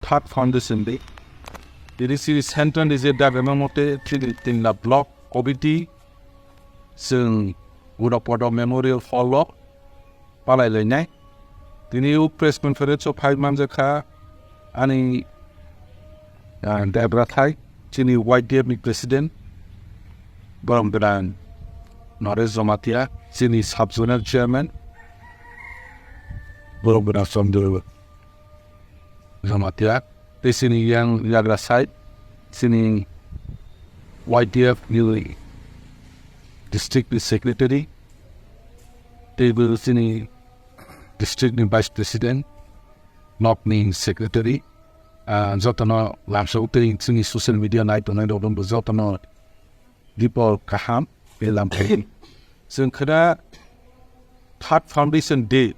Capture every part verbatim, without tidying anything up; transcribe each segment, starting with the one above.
Third Foundation Day. Tini chini central ni je dagama mote chini Tingla Block Committee chwng Gunopodo Memorial Hall o palai lainai. Tini o press conference o phai manjakha ani, ah, debra thai chini Y D F ni president Borom Gwnang Naresh Jamatia, chini sub zonal chairman Borom Gwnang Chandra Jamatia, tei chini yang yagra side, chini Y D F ni district ni secretary, tei bo chini district ni vice president, nok ni secretary, ah, jotono lamsao tei chini social media nai tongnai rok bo jotono Dipor kaham, belam kaham. Chwng khwna Third Foundation Day.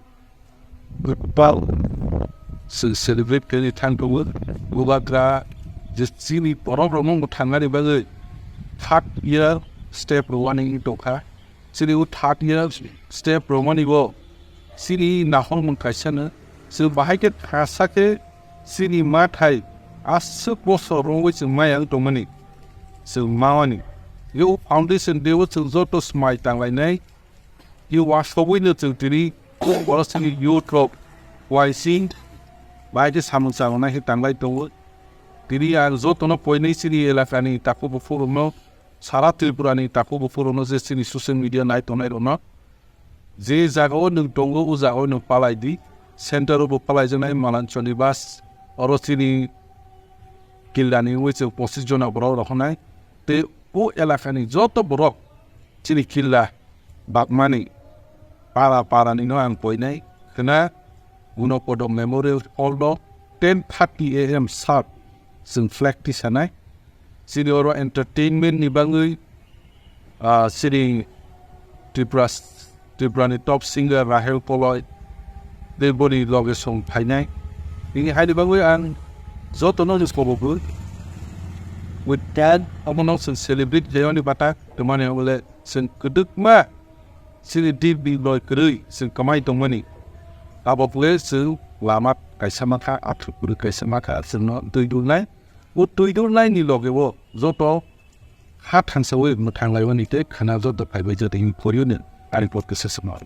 Bal chwng celebrate khaini thang tongo. Bubagra je chini borok rokno mwthangani bagwi third year step rwani tongkha. Chini o third year step rwmani bo chini nahormung kaisa no. Chwng bahai khe thasa khe chini ma thai aswk bosor rwngwi chwng maya wng tongmani chwng mawani. Yo foundation day o chwng joto swmai tanglainai. Yo wasogwi no chwng tini oro chini youth rok Y C bahai khe samung changnai khe tanglai tongo. Tini ang jotono poinai chini elakani takhuk buphurokno, sara Tripurani takhuk buphurokno je chini social media nai tongnai rokno je jagao nwng tongo, o jagao nwng palai di. Center o bo palaijaknai Malancholi bus, oro chini killani wngwi chwng pochis jona borok rohornai. Tei o elakani joto borok chini killa bakmani para para ni no ang poinai khwna Gunopodo Memorial Hall o ten thirty A M sharp chwng flag tisanai. Chini oro entertainment ni bagwi, ah, chini Tripura, Tripura ni top singer Rahel Koloi tei boni loge song phainai. Tini haini bagwi ang jotono ni kobo bwrwi with that omono chwng celebrate khaiyoni bata twmani hwnle chwng kwdwkma chini deep ni loi kwrwi chwng kwmai tongmani. Abo pwle chwng lama kaisa mankha, athuk kwrwi kaisa mankha, chwngno twi dulnai. O twi dulnai ni loge o joto ha thangsawi mwthang laiwani tei khwna joto phaibai jotoni phoriyo ni ani pot khe se swngo.